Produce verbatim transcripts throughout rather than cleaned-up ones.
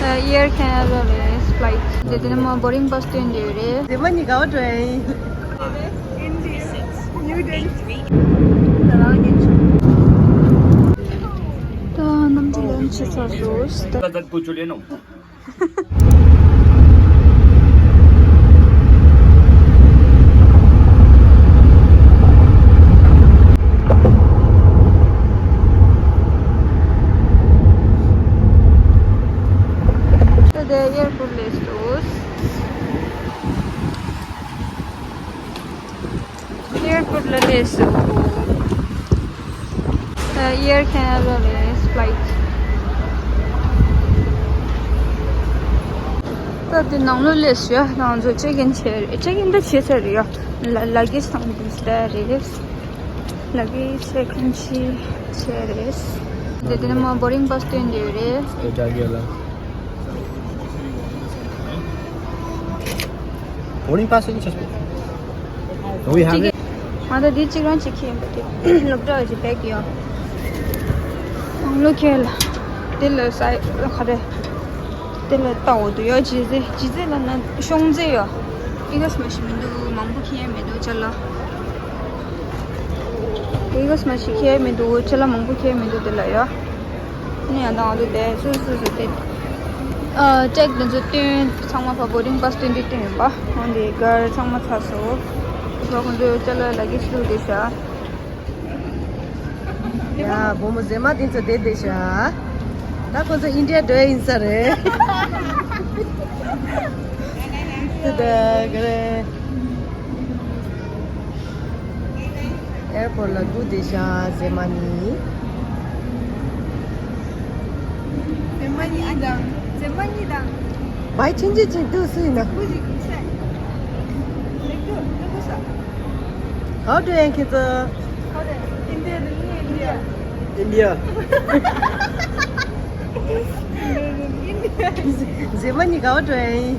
Air Canada རེད། flight དེ་དེ་ནས་མ་boarding pass སྟོན་འདོད་རེད། དེ་མ་ཉི་ག་བ་འགྲོ་ཡིན། ད་གནམ་གྲུ་ལན་བྱེད་ཚར་སོང་། ད་ལྟ་airport སླེབས་སོང་། airport ལ་སླེབས་སོང་། ད་Air Canada རེད། flight ད་དེ་ནང་ལོགས་སླེབས་སོང་། ང་ཚོ་check in བྱས་རེད། check in ད་བྱས་ཚར་རེད་ཡ། ལ་luggage དང་དེ་ཚོ་ད་རེད། luggage check in བྱས་བྱས་རེད། དེ་དེ་ནས་མ་boarding pass སྟོན་འདོད་རེད། ཨེ་ད་ག་ལ། Boarding pass in just. Do we have it? ང་ད་འདི་གཅིག་རང་གཅིག་ཁྱེར་ཡིན་པ་དེ། སློབ་གྲྭ་གི་bag ཡོད། ནང་ལོགས་ཁྱེར་ལ། དེ་ལ་སའི་ག་རེ། དེ་ལ་ལྟ་འོ་དུ་ཡོད། ལྗིད་ཚད་ལྗིད་ཚད་ལ་ན་ཤོང་ཚད་ཡོད། ཨི་ག་སི་མ་ཞིག་མི་འདུག་མང་པོ་ཁྱེར་མི་འདུག་ཅ་ལག་ཨི་ག་སི་མ་ཞིག་ཁྱེར་མི་འདུག་ཅ་ལག་མང་པོ་ཁྱེར་མི་འདུག་དེ་ལ་ཡོད། ནི་ཡང་དང་འདུག་དེ་སུ་སུ་སུ་དེ། ཨ་check དེ་ཚོ་སྟོན་ཚང་མ་ཕ་boarding pass སྟོན་དུས་སྟོན་ཡིན་པ། འོན་ཏེ་གར་ཚང་མ་ཚར་སོང་། ཕ་ཁོང་ཚོའི་ཅ་ལག་luggage བླུགས་དེ་བཞག་ཡ་བུ་མོ་ཟེ་མ་དེ་ཚོ་བསྡད་བསྡད་ཤག་ད་ཁོ་ཚོ་ཨིན་ཌི་ཡ་འགྲོ་ཡ་ཡིན་ས་རེད། དེ་ད་ག་རེ། airport ལ་སྒུག་བསྡད་ཤག་ཟེ་མ་ནི། ཟེ་མ་ནི་དང་། ཟེ་མ་ནི་དང་། བའི་ཆིན་ཅི་ཅིན་ཏུ་སུ་ཡིན་ན། ཀུ་ཅི་ཀུ་ས། ལེགས་འགྲོ་ལེགས་འགྲོ་ས། ག་བར་འགྲོ་ཡིན་ཁྱེད་ཚོ། ག་བར་འགྲོ་ཡིན། ཨིན་ཌི་ཡ་དང་ཨིན་ཌི་ཡ། ཨིན་ཌི་ཡ། ཨིན་ཌི་ཡ། ཟེ་མ་ནི་ག་བར་འགྲོ་ཡིན།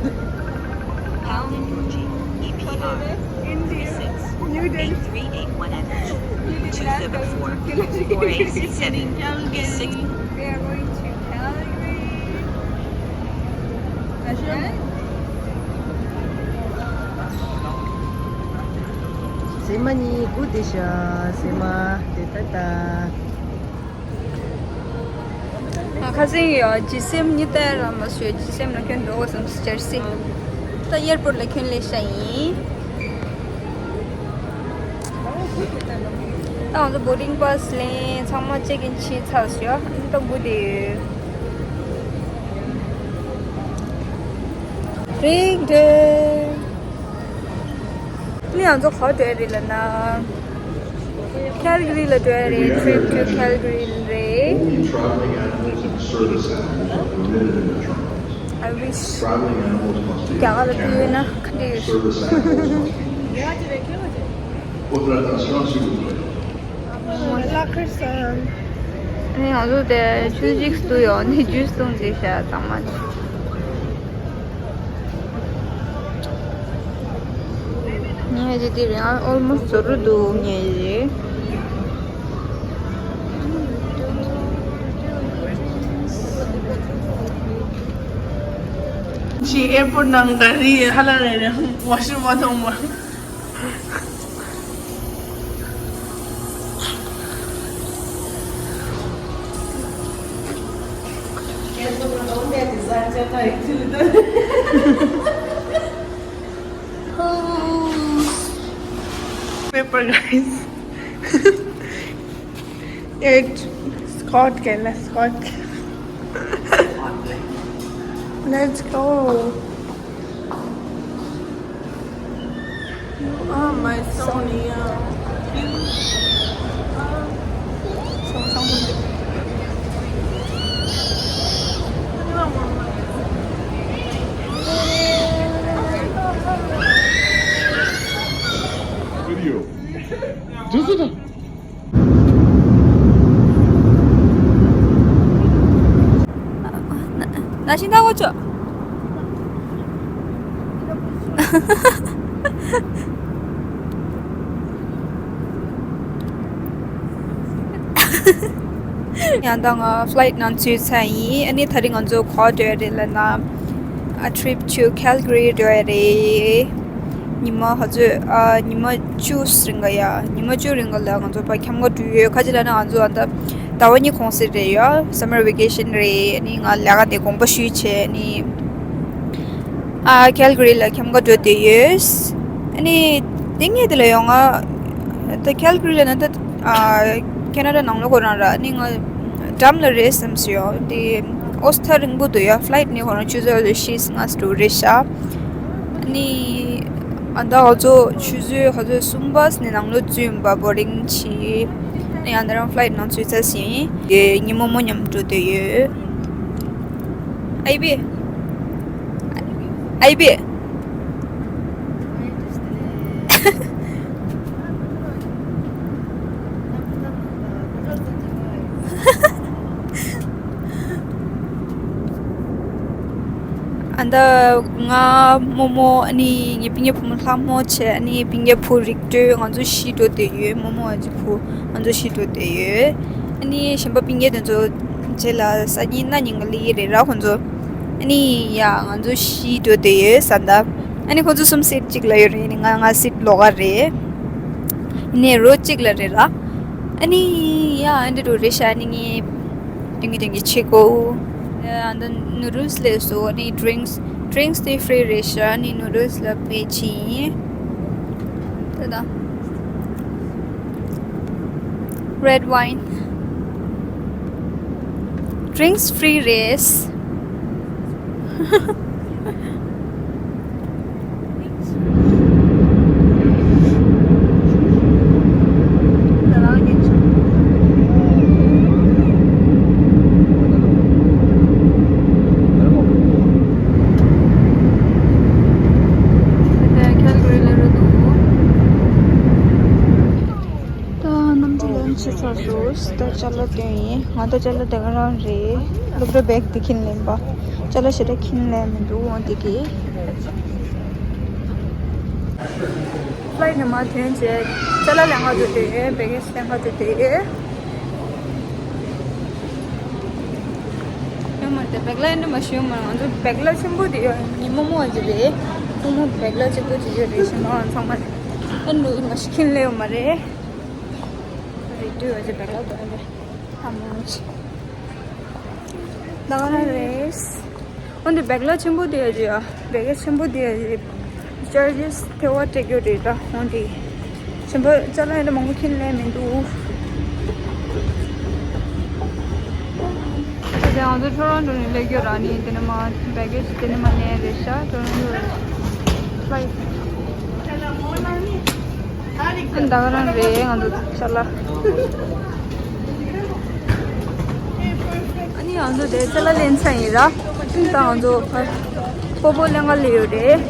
Bound approaching E P R. Three six, eight three eight one F, two zero four, four A C seven, B six. We are going to Calgary. That's right. ཟེ་མ་ནི་སྒུག་བསྡད་ཤག་ཟེ་མ་དེ་ད་ད། ང་ཁ་སང་ཡོད་ཇི་སེམ་གཉིས་ལྟར་ར་མ་སོས། ཇི་སེམ་ལ་ཁྱོད་འགྲོ་བསམ་སི་ཅར་སི། ད་airport ལ་ཁྱོད་སླེབས་ཤག་ཡིན། ད་ང་ཚོ་boarding pass ལེན། ཚང་མ་check in བྱས་ཚར་ཤག་ད་སྒུག་བསྡད་ཡོད། རིག་འགྲེ། ནི་ང་ཚོ་ག་པར་འགྲོ་ཡ་རེད་ལབ་ན། Calgary ལ་འགྲོ་ཡ་རེད། trip to Calgary རེད། I wish རྒྱ་གར་ལ་ཕེབས་ཡོད་ན་ག་འདྲ་ཡོད། ནི་ང་ཚོ་དེ་ཆུ་ཚོད་གཅིག་ཏུ་ཡོང་ནས་ཇུས་བཏུང་རྩིས་བྱས་ཚང་མ། ངས་ཀྱི་དེ་རིང་almost ཟོ་རུ་འདུག་ངས་ཀྱི། ཞིག་airport ནང་ག་རེ་ཧ་ལ་རེ་རེ་washroom མ་མཐོང་བ། Paper, guys. It Scott ke la Scott. Let's go. You are my Sonia. You are Song Song. Video. This is the ནང་བཞིན་ལྟ་གོ་ཆོག་ཡང་ད་ང་ཕ་ལའིཊ་ནང་ཚུད་ཚར་ཡིན། ཨ་ནི་དེ་རིང་ང་ཚོ་ག་པར་འགྲོ་ཡ་རེད་ལབ་ན། A trip to Calgary འགྲོ་ཡ་རེད། ཉི་མ་ཧ་ཚོད་ཨ་ཉི་མ་བཅུ་རིང་ག་ཡ། ཉི་མ་བཅུ་རིང་ག་ལ་ང་ཚོ་ཕར་འཁྱམ་ག་འགྲོ་ཡོད། ག་ཅི་ལབ་ན་ང་ཚོ་ཨ་ད་ཟླ་བ་གཉིས་གུང་སེང་རེད་ཡ། Summer vacation རེད། ཨ་ནི་ང་ལས་ཀ་དེ་དགོངས་པ་ཞུས་བྱས་ཨ་ནི། ཨ་Calgary ལ་འཁྱམ་ག་འགྲོ་བསྡད་ཡོད། ཨ་ནི་དེ་སྔས་དེ་ལ་ཡང་ང་ད་Calgary ལ་ན་ད་ཨ་Canada ནང་ལོགས་ཁོ་རང་ར། ཨ་ནི་ང་འགྲམ་ལ་རེད་བསམ་སོང་ཡ། དེ་ཨོ་སི་ཐར་རིང་པོ་འདུག་ཡ། ཕ་ལའིཊ་ནས་ཁོ་རང་ཆུ་ཚོད་བཞི་ལྔ་འགྲོ་རེད་ཤག་ཨ་ནི་ཨ་ད་ང་ཚོ་ཆུ་ཚོད་ཧ་ཚོད་གསུམ་པ་ནས་ནང་ལོགས་ཚུད་ཡིན་པ། བོར་ཌིང་བྱས། ཨ་ནི་ཡང་ད་རང་ཕ་ལའིཊ་ནང་ཚུད་ཚར་ཟིན། དེ་ཉིན་མོ་མོ་མཉམ་འགྲོ་བསྡད་ཡོད། ཨའི་བེ། ཨའི་བེ། ཨ་ད་ང་རྨོ་མོ། ཨ་ནི་ངའི་སྤུན་ཀྱག་བུ་མོ་ལྷ་མོ་བྱས། ཨ་ནི་སྤུན་ཀྱག་བུ་རིག་གྲོལ། ང་ཚོ་བཞི་འགྲོ་བསྡད་ཡོད། རྨོ་མོ་ཨ་ཅེ་བུ། ང་ཚོ་བཞི་འགྲོ་བསྡད་ཡོད། ཨ་ནི་གཞན་པ་སྤུན་ཀྱག་དེ་ཚོ་རྗེས་ལ་སང་ཉིན་གནངས་ཉིན་ག་སླེབས་ཀྱི་རེད་ར་ཁོང་ཚོ། ཨ་ནི་ཡ་ང་ཚོ་བཞི་འགྲོ་བསྡད་ཡོད་ས་ད། ཨ་ནི་ཁོང་ཚོ་གསུམ་སིཊ་གཅིག་ལ་ཡོད་རེད། ཨ་ནི་ང་ང་སིཊ་ལོགས་ཀ་རེད། ཨ་ནི་རོ་གཅིག་ལ་རེད་ར། ཨ་ནི་ཡ་ཨ་འདྲ་འགྲོ་རེད་ཤག་ཨ་ནི་ངས་ཏིང་གི་ཏིང་གི་བྱེད་དགོས། ཨ་ད་ནུ་ཌལ་སི་སླེབས་སོང་། ཨ་ནི་ཌི་རིང་སི། ཌི་རིང་སི་དེ་ཕི་རི་རེད་ཤག་ཨ་ནི་ནུ་ཌལ་སི་ལ་པེ་བྱས་ཡིན། ད་ད། Red wine. Drinks free རེད། ད་གནམ་གྲུ་ལེན་བྱས་ཚར་སོང་། ད་ཅ་ལག་སྟོན་ཡིན། ང་ད་ཅ་ལག་དེ་ག་རང་རེད། སློབ་གྲྭ་བེག་དེ་འཁྱེར་ལེན་པ། ཅ་ལག་ཞེ་དྲག་འཁྱེར་ལེན་མི་འདུག་འོ་དེ་གི། ཕ་ལའིཊ་ནས་མར་ཐོན་རྗེས་ཅ་ལག་ལེན་ག་འགྲོ་བསྡད་ཡོད། བེ་གེ་ཇི་ལེན་ག་འགྲོ་བསྡད་ཡོད། ཡོད་མ་རེད། བེག་ལ་ཡིན་ན་མ་ཤེས་ཡོད་མ་རེད། ང་ཚོ་བེག་ལ་ཆེན་པོ་དེ་ཡོད། ཉི་མ་མོ་ཨ་ཅེ་རེད། ཁོང་མོ་བེག་ལ་ཆེན་པོ་ཅིག་ཡོད་རེད། ཞེ་མ་ང་ཚང་མ་ཨ་ནུ་མ་ཤི་ཁིན་ལེ་ཡོད་མ་རེད། རེད་དུས་ཨ་ཅེ་བེག་ལ་དོ་རེད། ཨ་མོ་ཅི་ད་ག་རང་རེད། འོན་ཏེ་བེག་ལ་ཆེན་པོ་དེ་ཡ་ཅི་ཡ། བེ་གེ་ཇི་ཆེན་པོ་དེ་ཡ་ཅི། ཅར་ཇེས་ཐེ་བ་སྤྲད་རྒྱུ་རེད་ད། འོན་ཏེ་ཆེན་པོ་ཅ་ལག་ཡིན་ན་མང་པོ་འཁྱེར་ལེན་མི་འདུག་དེ་ང་ཚོ་ཊོ་རོན་ཊོ་ནས་སླེབས་རྒྱུ་ར། ནི་དེ་ནས་མ་བེ་གེ་ཇི་དེ་ནས་མ་ལེན་རེད་ཤག་ཊོ་རོན་ཊོ་ཕ་ལའིཊ། ཨ་ནི་ད་ག་རང་རེད་ང་ཚོ་ཅ་ལག་ཨ་ནི་ང་ཚོ་དེ་ཅ་ལག་ལེན་ཚར་ཡིན་ར། ཨ་ནི་ད་ང་ཚོ་ཕར་སྤོ་བོ་ལེན་ག་སླེབས་ཡོད་རེད།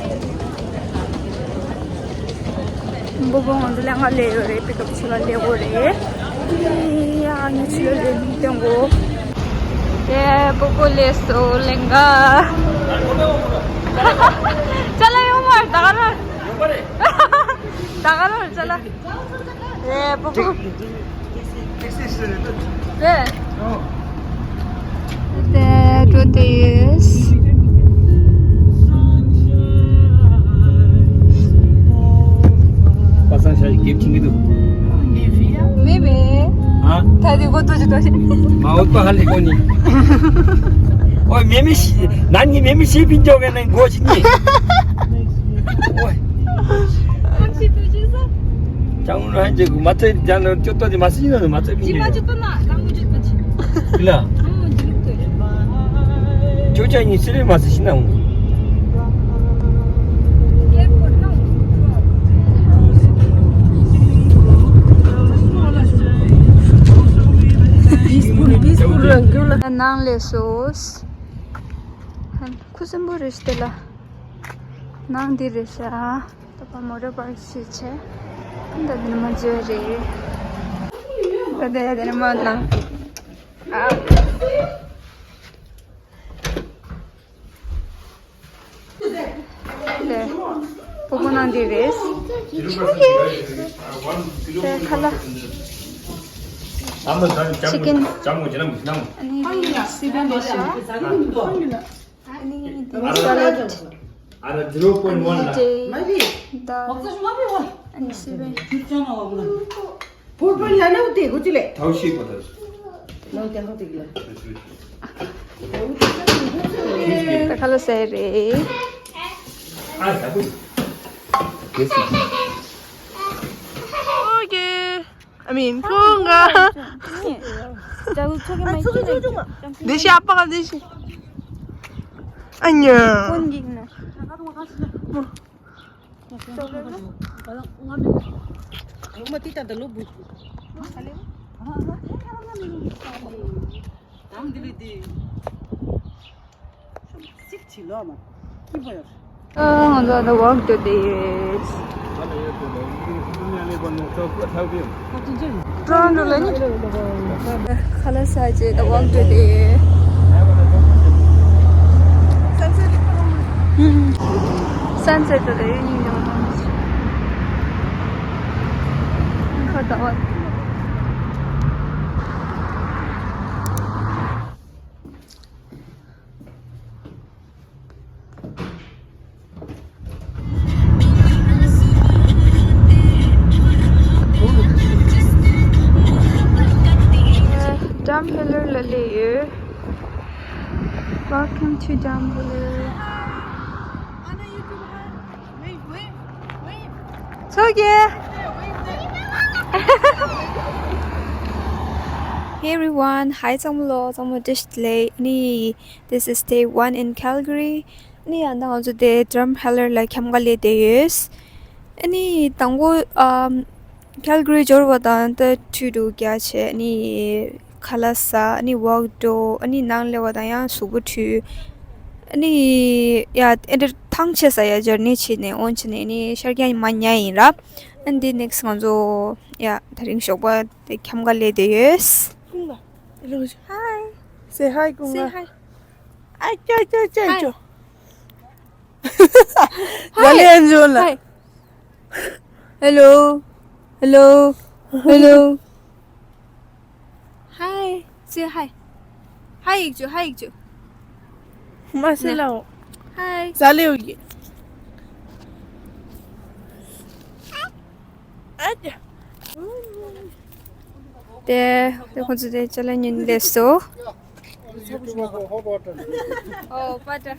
སྤོ་བོ་ང་ཚོ་ལེན་ག་སླེབས་ཡོད་རེད། པིག་ཨབ་བྱེད་ག་སླེབས་ཡོད་རེད། ཨ་ནི་ཡ་ངས་ཕྱི་ལ་ལེན་སྟོན་གོ། ཡེ་སྤོ་བོ་སླེབས་སོང་ལེན་ག་ཅ་ལག་ཡོད་མ་རེད་ད་ག་རང་། ད་ག་རང་ཅ་ལག་ཨེ་པོ་པོ། ཨེ། དེ་འགྲོ་དེ་ཡོད། པ་སངས་ཤ་ཡི་གེབ་ཁྱིང་གི་འདུག་མེ་མེ། ཨ། ད་དེ་གོ་ཏོ་ཅི་ཏོ་ཞིག་མ་འོད་པ་ཧ་ལས་གོ་ནི། ཨོ་མེ་མེ་ཤི། ན་ནི་མེ་མེ་ཤི་པིན་ཅོ་ག་ན་གོ་ཞིག་ནི། ཨོ། ཅང་ལོ་ཧན་ཅེ་གུ་མ་ཚེ་ཅང་ལོ་ཅོ་ཏོ་ཅི་མ་སི་ན་མ་ཚེ་པིན་ཅི་མ་ཅོ་ཏོ་ན་ལང་གུ་ཅོ་ཏོ་ཅི་ལ། ཅོ་ཅ་ཉི་སི་རེ་མ་སི་ཤི་ན་འུ། ནང་ལས་སོ། ཁུ་སིམ་པོ་རེ་སྟེ་ལ། ནང་འདི་རེད་ཤག་ད་པ་མོ་ཊ་པཱརྐ་ཞིག་བྱས། ད་འདི་ནས་མ་འཛུལ་རེད། ད་འདི་འདི་ནས་མ་ནང་། ཨ། ལེ། པོ་པོ་ནང་འདི་རེད། ཆུ་གི་དེ་ཁ་ལ། chicken. ཨ་ནི་སི་པན་རེད་ཤག་ཨ་ནི་དེ་ནས་salad. ཨ་ནི་འབྲས། ད། ཨ་ནི་སི་པན། ཕུར་ཕུར་ཡ་ནའུ་ཏེ་གོ་ཅི་ལེ། ཐའུ་ཤི་པ་ད། ནའུ་ཏེ་ཧོ་ཏེ་གི་ལ། ད་ཁ་ལག་ཟས་རེད། ཨ་ད་བུ། ཨོ་ཀེ། I mean, ཁོང་ག་འདི་ཤ་པགས་འདི་ཤི། ཨ་ཉ། ང་ཚོ་ད་ཝོག་འགྲོ་དེ་ཡོད། ཊོ་རོན་ཊོ་ལ་ནི་ཁ་ལག་ཟ་བྱས་ད་ཝོག་འགྲོ་དེ་ཡོད། སན་སེ་ཊི་ད་ལྟ་ཡོད་ཉིན་འགྲོ་དང་ཁ་ད་ཝོག Drum Heller ལ་སླེབས་ཡོད། Welcome to Drum Heller. ཚོགས་ཀྱི། Hey everyone, hi ཚང་མ་ལོ། ཚང་མ་བཀྲ་ཤིས་བདེ་ལེགས། ཨ་ནི། This is day one in Calgary. ཨ་ནི་ཡང་ད་ང་ཚོ་དེ་Drum Heller ལ་འཁྱམ་ག་སླེབས་བསྡད་ཡོད། ཨ་ནི་དང་པོ་ཨམ་Calgary འབྱོར་བ་དང་ད་ཁྲུས་འདུག་རྒྱག་བྱས་ཨ་ནི་ཁ་ལག་ཟ། ཨ་ནི་ཝོག་འགྲོ། ཨ་ནི་ནང་སླེབས་པ་དང་ཡང་གཟུགས་པོ་འཁྲུས། ཨ་ནི་ཡ་ཨེ་འདྲ་ཐང་ཆད་ས་ཡ་ཇར་ནི་བྱས་ནས་འོན་བྱས་ནས་ཨ་ནི་ཤར་རྒྱག་མ་ཉལ་ཡིན་ར། ཨ་ནི་next ང་ཚོ་ཡ་དེ་རིང་ཞོགས་པ་དེ་འཁྱམ་ག་སླེབས་བསྡད་ཡོད། Hi. Say hi, Say hi. ཨ་ཅོ་ཅོ་ཅོ་ཅོ། Hi. ལ་ལེ་ཨན་ཇོ་ལ། Hi. Hello. Hello. Hello. Hi. Say hi. Hi ཡིག་ཅོ། Hi ཡིག་ཅོ། མ་སེ་ལའོ། Hi. ཟ་ལེའུ་ཡི། ཨ་ཅོ། དེ་དེ་ཁོང་ཚོ་དེ་ཅ་ལག་ཉོས་ནས་སླེབས་སོང་། ཨོ་པ་ཏྲ།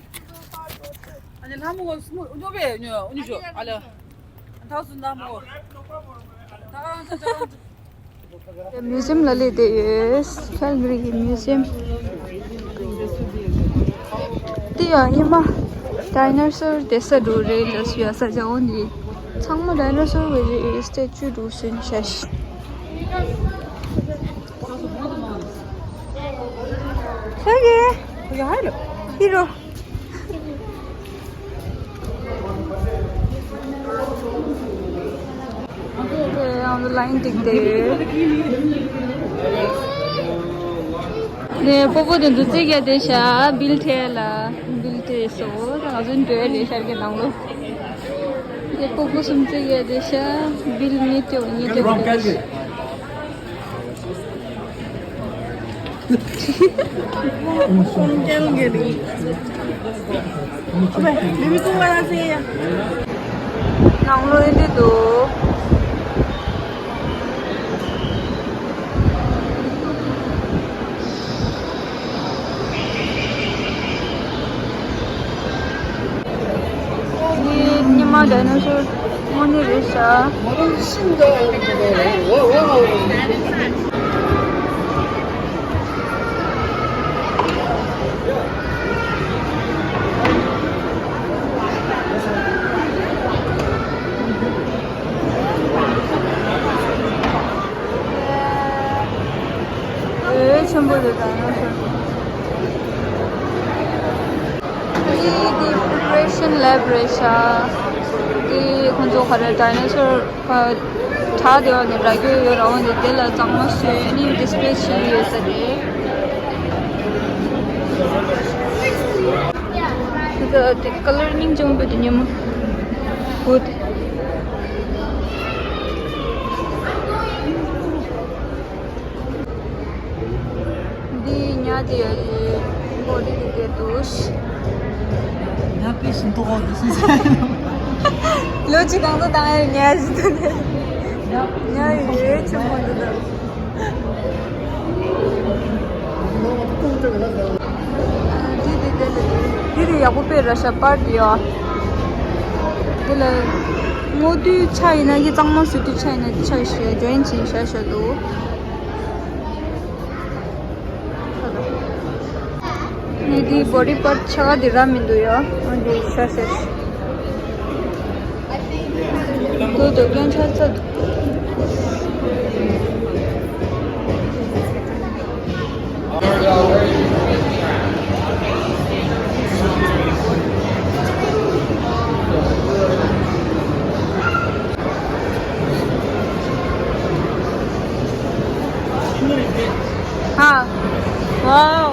ཨ་ནི་ལྷ་མོ་གོ་སུ་མོ་འུ་ཅོ་བེ་ཉོ་འུ་ཉོ་ཤོ་ཨ་ལེ། ཐག་སུ་ལྷ་མོ་གོ། ད་ཨ་ཅག་ཅག་ཅག། དེ་མིའུ་ཛི་ཡམ་ལ་སླེབས་བསྡད་ཡོད། ཁལ་གྷ་རི་གི་མིའུ་ཛི་ཡམ། དེ་ཡང་ཉི་མ་ཌའི་ནོ་སོར་བསྡད་ས་འདྲ་རེད་ལ་སུ་ཡ་ས་ཆ་འོ་འདི། ཚང་མ་ཌའི་ནོ་སོར་བའི་རེད། སི་ཊེ་ཅུ་འདྲ་སུན་ཤ་ཤི། ཧེ་གེ། ཧི་རོ། དེ་ཡང་ལ་ཡིན་ཏིག་དེ་ཡོད། དེ་སྤོ་བོ་དེ་འདུ་རྩིས་རྒྱག་དེ་ཤ་བིལ་ཁྲལ་ལ་བིལ་ཁྲལ་སོ་ད་ང་ཚོ་འགྲོ་ཡ་རེད་ཤར་གྱི་ནང་ལོ། དེ་སྤོ་བོ་སུམ་རྩིས་རྒྱག་དེ་ཤ་བིལ་མི་སྤྲོད་མི་སྤྲོད་དེ། ནང་ལོགས་ཨེ་འདྲ་འདུག་འདི་ཉི་མ་ཌའི་ནོ་སོར་དངོས་གནས་རེད་ཤག་འོད་ཆེན་པོ་རེད་ད་ཡང་ཤོད། འདི་འདི་preparation lab རེད་ཤག་འདི་ཁོང་ཚོ་ག་རེ་ཌའི་ནོ་སོར་ག་བྲག་དེ་བ་ནས་ར་རྒྱུ་ཡོད་ར་འོང་དེ་དེ་ལ་གཙང་མ་བཟོས་ནས་display བྱས་ཡོད་ས་རེད། འདི་ད་དེ་ཀ་ལར་སྙིང་རྗེ་མོ་འདུག་དེ་ཉིན་མོ་བུ་དེ། ཡ་དེ་ཡ་དེ་མོ་དེ་དེ་དེ་དུ་ཤི། ཡ་པེ་ཤིན་ཏོ་ཧོ་དུ་སུ་ས་ལོ་ཅི་གང་དུ་བཏང་ཡ་ཉལ་ཞིག་ཏུ་ནས་ཉལ་ཡོད་ཆུ་མོ་འདུག་ད། དེ་དེ་དེ་དེ་དེ་ཡག་པོ་དཔེ་ར་ཤ་པར་དེ་ཡ། དེ་ལ་ངོ་དུས་ཆ་ཡིན་ན་ཡི་གཙང་མ་སུ་དུས་ཆ་ཡིན་ན་ཆ་ཤ་ཇོ་ཡིན་ཆིན་ཤ་ཤ་འདུག་ངས་འདི་བོ་ཌི་པར་ཆ་ག་འདི་ར་མི་འདུག་ཡ། ཨ་འདི་ཤ་ཤ་ཤ། དོ་དོ་སྐྱོན་ཆ་ཚ་འདུག་ཧ། ཝའོ།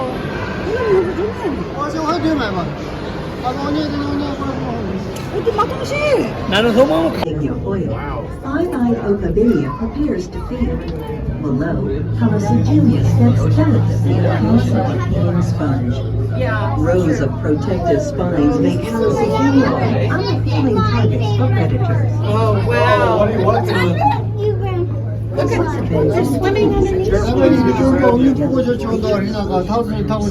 Five-eyed okabinia prepares to feed. Below, Halocygenia sets delicately across like a clean sponge. Rows of protective spines make Halocygenia unappealing targets for predators. Oh, wow. Look at, they're swimming underneath.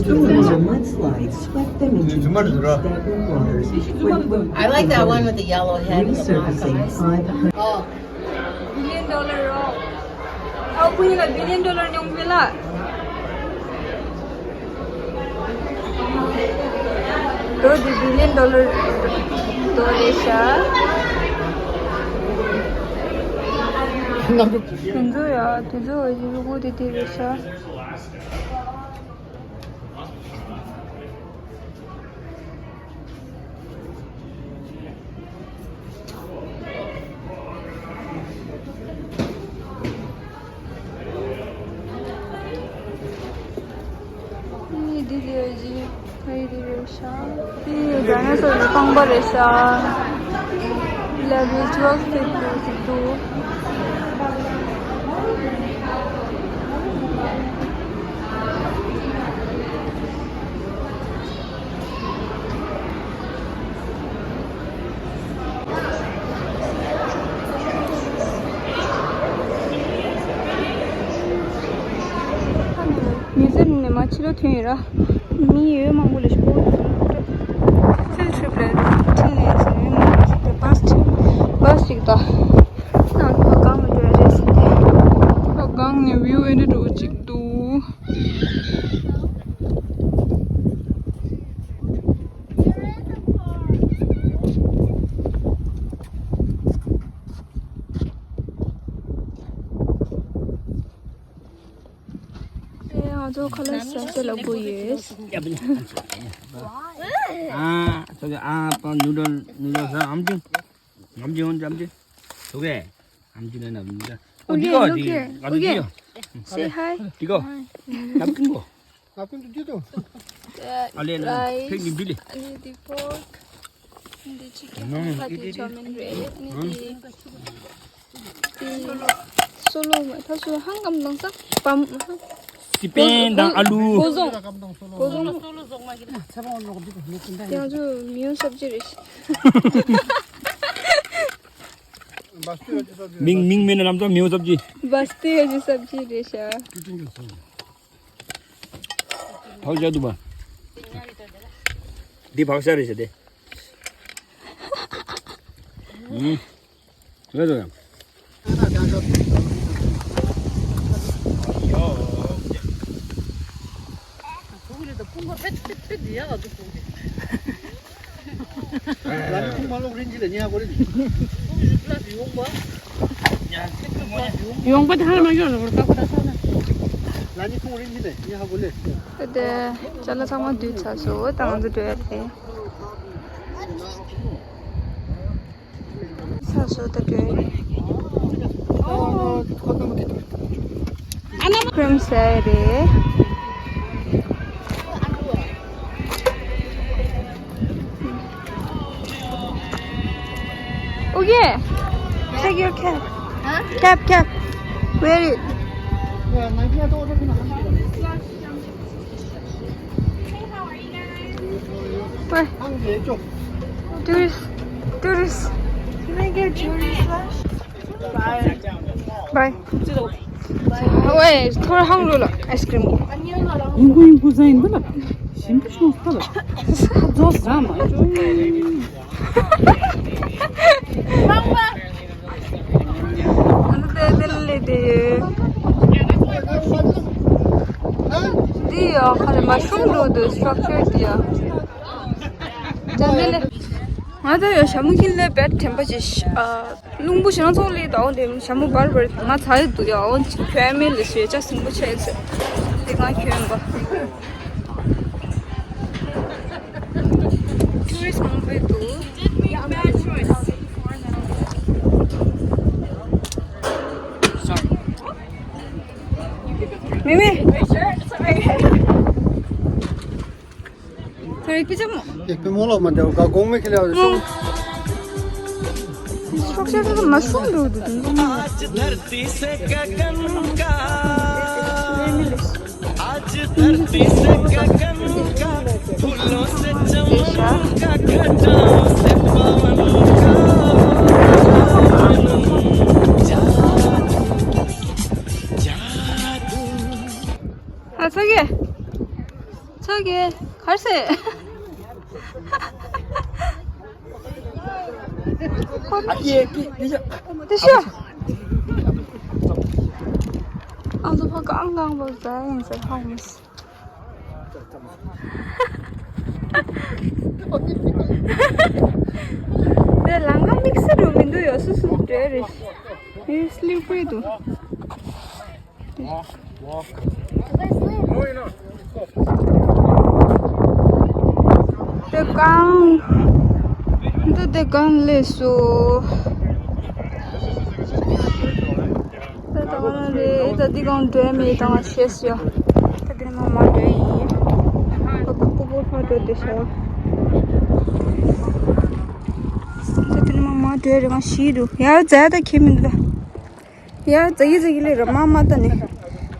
Storms and mudslides swept them into deep stagnant waters, with water resurfacing five hundred. Billion dollar རོ། ཨ་ཁུ་ཡིན་ལ་billion dollar ཉོང་མེད་ལ། དོ་དེ་billion dollar དོ་རེད་ཤག་དེ་ཚོ་ཡ་དེ་ཚོ་ཡི་རུ་གུ་དེ་དེ་རེད་ཤག་འདི་ལས་ཀྱི་ཕ་ཡི་རི་རེད་ཤག་འདི་ཌའི་ནོ་སོར་གྱི་རྐང་པ་རེད་ཤག Level twelve ཐིག་ཏུ་ཐིག་ཏུ། ཉི་ཟེར་ནས་མ་ཕྱི་ལོགས་ཐོན་ཡོད་ར། མི་ཡོད་མང་པོ་ལས་ཤོག་ཚུལ་ཁྲིད་པའི་ཁྲིད་ནས་ཚུར་མི་མང་པོ་ཞིག་གི་བཱས་ཅིག་བཱས་ཅིག་ད། ནང་ལོགས་སྒང་ལ་འགྲོ་ཡ་རེད་ཟེར་ཏེ། ལོགས་སྒང་ནས་བིའུ་ཨེ་འདྲ་འགྲོ་གཅིག་འདུག་ཨེ། ང་ཚོ་ཁ་ལག་ཟ་ཆེད་ལ་སྒུག་ཡོད། ཨ། ཨ། ཨ། པ་ནུ་ཌལ་ནུ་ཌལ་ཟ་ཨམ་ཅི། ཨམ་ཅི་ཨམ་ཅི། ཨམ་ཅི། ཨོ་ཀེ། ཨམ་ཅི་ལ་ན་ནུ་ཌལ། ཨོ་ཀེ། ཨོ་ཀེ། Say hi. ཏི་ཀོ། ནབ་ཀིན་གོ། ནབ་ཀིན་དུ་ཅི་དུ། ཨ་ལེ་ལེ། ཕེག་ནི་བི་ལེ། ཨ་ནི་འདི་པོརྐ། འདི་ཅི་ཀེན་ཕ་ཏི་ཅོ་མིན་རེད། ཨ་ནི་འདི། སོ་ལོ་མ་ཐ་སོ་ཧང་གམ་དང་ས་པམ། སི་པན་དང་ཨ་ལུ། ཀོ་ཟོང་། ཀོ་ཟོང་། ཡང་ཚོ་མིའུ་སབ་ཅི་རེད། མིང་མིང་མིན་ན་ལམ་ཚོ་མིའུ་སབ་ཅི། བ་སྟི་ཡ་ཅི་སབ་ཅི་རེད་ཤག་བག་ཤ་འདུག་པ། འདི་བག་ཤ་རེད་ཤག་དེ། ཨུམ། ལོས་དོ་ཡང་། ཡོང་པ་དང་མ་ཡོང་ལ་བར་ཀ་ཁ་ས་ན། དེ་ཅ་ལག་ཚང་མ་བསྡུས་ཚར་སོང་། ད་ང་ཚོ་འགྲོ་ཡ་རེད། ཚ་སོ་ད་གྲོས། ཁོམ་སེ་རེད། ཨོ་ཀེ། Take your cap. Huh? Cap, cap. Wear it. Yeah, my cap. 喂，tourist, tourist. Can I get tourist lunch? Bye. Bye. ཝེ། ཐོར་ཧང་ལོ་ལ་ice cream. ཡིན་གོ་ཡིན་གོ་ཟ་ཡིན་འདི་ལ། ཞིམ་པོ་ཤོང་ས་ལ། རྫོགས་ཟ་མ་ཅོ། ཨ་ནི་དེ་དེ་ལས་དེ་ཡོད། འདི་ཡོད་ཁ་རེ་mushroom འགྲོ་འདུག structure འདི་ཡོད། ད་འདི་ལས་ང་ད་ཡོད་ཞྭ་མོ་ཁྱིམ་ལས་བེད་དྲན་པ་ཅིག་ཨ། རླུང་བུ་ཞེ་དྲག་ཚོགས་ལས་དང་དེ་ཞྭ་མོ་འབར་འབར་ང་ཚ་ཡི་འདུག་ཡ། འོ་ཅིག་ཁྱོད་མེད་ལས་ཞེ་ཆ་སིང་པོ་ཆེ་ཚེ་དེ་གང་ཁྱོད་ཡིན་པ། tourist མང་པོ་འདུག་མེ་མེ། ཐ་རིག་པི་ཅམ་མོ། ཡེ་པི་མོ་ལོ་མ་འདྲ་ག་གོང་མེ་ཁེ་ལ་རེ་སོང་། ཤོག་ཤོག་ཤོག་མ་སོང་འགྲོ་འདུག་དུ། आज धरती से गगन का आज धरती से गगन का फूलों से चमन का घटाओं से पवन का जादू जादू ཨ་ཚོགས་ཀྱི། ཚོགས་ཀྱི། གར་སེ། ཨ་ཡེ་ཀི་ཡེ་ཡ། དེ་ཤོ། ཨ་ཚོ་ཕ་གང་གང་བ་ཟ་ཡིན་ཟེར་ཧ་ཡིན། དེ་ལང་ཀ་དམིགས་བསལ་རུ་མི་འདུག་ཡོད་སུ་སུ་འདྲ་རེད། ཡུ་སླིབ་པི་རི་འདུག་དེ་གང་། འདི་དེ་གང་ལས་སོ། ད་ད་ག་ན་རེད། ད་འདི་གང་འདྲ་མེད་དང་ཤེས་ཡ། ད་དེ་ནི་མ་མ་འདྲ་ཡིན། ཨ་ཁུ་པོ་པོ་ཧ་འདྲ་དེ་ཤ། ད་དེ་ནི་མ་མ་འདྲ་རེད་གང་ཤི་འདུག་ཡ། རྫ་ད་ཁྱེད་མི་འདུག་ད། ཡ། ཛ་གི་ཛ་གི་ལས་ར་མ་མ་ལྟ་ནས།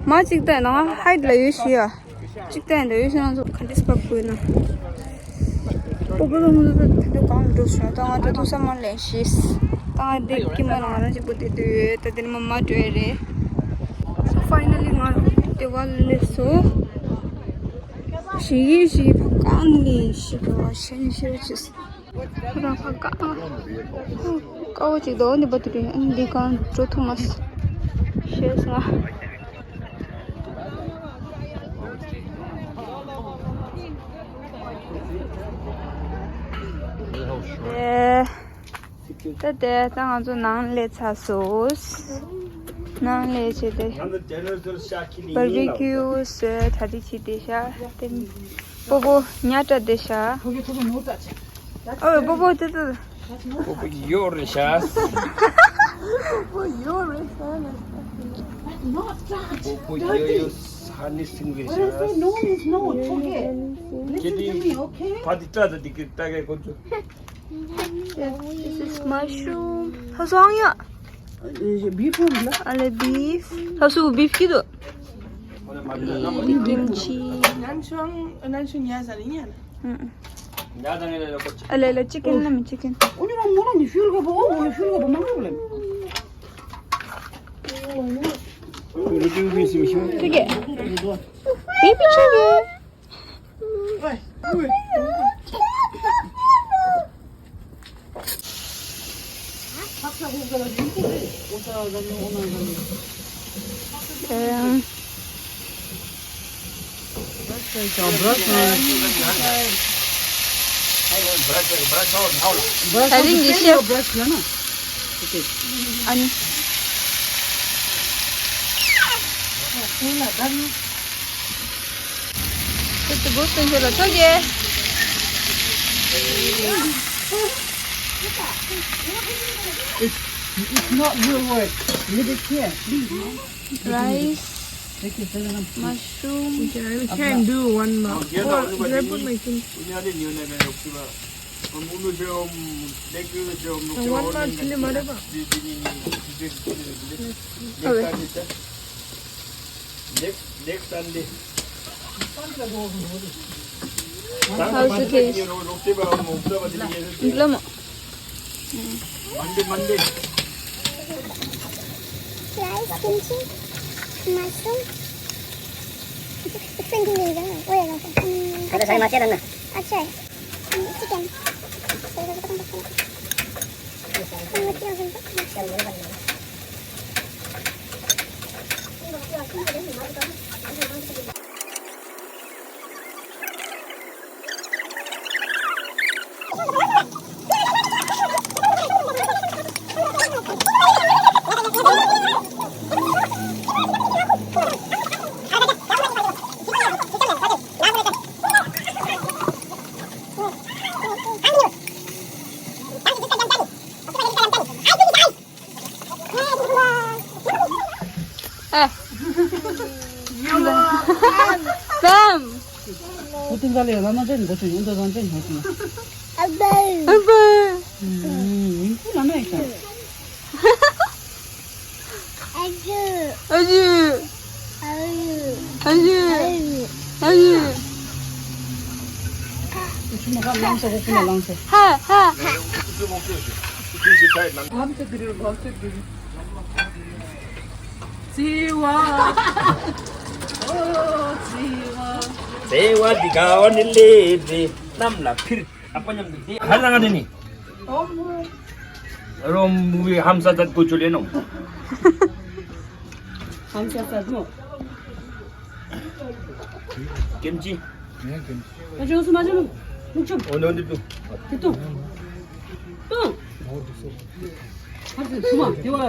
མ་གཅིག་ལྟ་ན་ཧའེ་ཊི་ལ་ཡོད་ཤི་ཡ། གཅིག་ལྟ་ཡ་འདྲ་ཡོད་ཤི་ན་ཚོ་ག་འདྲས་པ་བཀོད་ན། པོ་པོ་ལ་ངུ་ཚོ་ད་དུང་གང་འགྲོ་སོང་། ད་ང་ད་དུང་ས་མ་ལེན་ཤིས། ད་ང་དེ་ཀི་མ་ལ་ང་རང་གཅིག་པོ་དེ་དུས་ད་དེ་ནི་མ་མ་འགྲོ་ཡ་རེད། སོ་ཕའི་ནལ་ལི་ང་དེ་བ་ལས་སོ། ཞི་ཡི་ཞི་ཕ་གང་ནི་ཞི་ག་བ་ཤན་ཤི་ར་ཆིས། ཁོ་རང་ཁ་ཀ་ཀ་བོ་ཅིག་འདུག་འདི་པ་དུ་རེད། ཨ་ནི་འདི་གང་འགྲོ་ཐུབ་མ་སོང་། ཤེས་སོང་ང་། ཨེ། ད་དེ་ད་ང་ཚོ་ནང་སླེབས་ཚར་སོང་། ནང་སླེབས་བྱས་ཏེ། བར་བི་ཀིའུ་བཟོས་གྲ་སྒྲིག་བྱས་བསྡད་ཤག་དེ་ནི་སྤོ་བོ་ཉལ་གྲབས་བསྡད་ཤག་ཨོ་སྤོ་བོ་དེ་ད། སྤོ་བོ་ཡོད་རེད་ཤག་སྤོ་བོ་ཡོད་རེད་ཤག་སྤོ་བོ་ཡོད་ཡོད་ས་ནི་སིང་རེད་ཤག No, no, it's not. Okay. Listen to me, okay? ཕ་དེ་སྐྲ་དང་དེ་གི་སྐྲ་གའི་ཁོ་ཚོ། Yes, this is mushroom. ཧ་སོང་ཡ། Beef ཨ་ལེ་beef. ཧ་སུ་beef ཀི་དོ། Kimchi. ཨ་ལེ་ལེ་chicken ལ་མི་chicken. Chicken. Baby chicken. It's, it's not your word. Leave it here, please. Rice, mushroom. Okay, I can do one now. Oh, did I put my thing? One more chili, madam. Next, next Sunday. How's the taste? Belum. Rice, kimchi, mushroom. It's been doing well. Oh, yeah, okay. Um, अच्छा, सारे माचे रहना। अच्छा है। Um, chicken. ཨ། ལམ། ཁོ་ཏིག་ལ་ལས་ལ་ན་ཅན་འགོ་ཆུ་ཡོང་དོ་ཟང་ཅན་ཧ་ཅི། ཨ་བ། ཨ་བ། ཡིན་ཁུ་ལ་ན་ཡིན་ཀྱང་། ཨ་ཇུ། ཨ་ཇུ། ཨ་ཇུ། ཨ་ཇུ། ཨ་ཇུ། ཁུ་མ་ཁ་ལང་སོ་ཁུ་མ་ལང་སོ། ཧ་ཧ། བརྩེ་བ། བརྩེ་བ་འདི་ག་བ་ནི་ལེ་རེ་གནམ་ལ་འཕིར། ཨ་ཕ་མཉམ་དུ་དེ་ཧ་ལང་ནི་ནི། རོམ་བུའི་ཧམ་ས་ཚད་ཀུ་ཆུ་ལེ་ནོ། ཧམ་ས་ཚད་མོ། ཀེམ་ཅི། ཨ་ཅོ་སུ་མ་ཅོ་ལུག་ཅོ། འོ་ནོ་འདི་ཏུ། དེ་ཏུ། ཏུ། ཧ་ཟེ་སུ་མ་དེ་བ།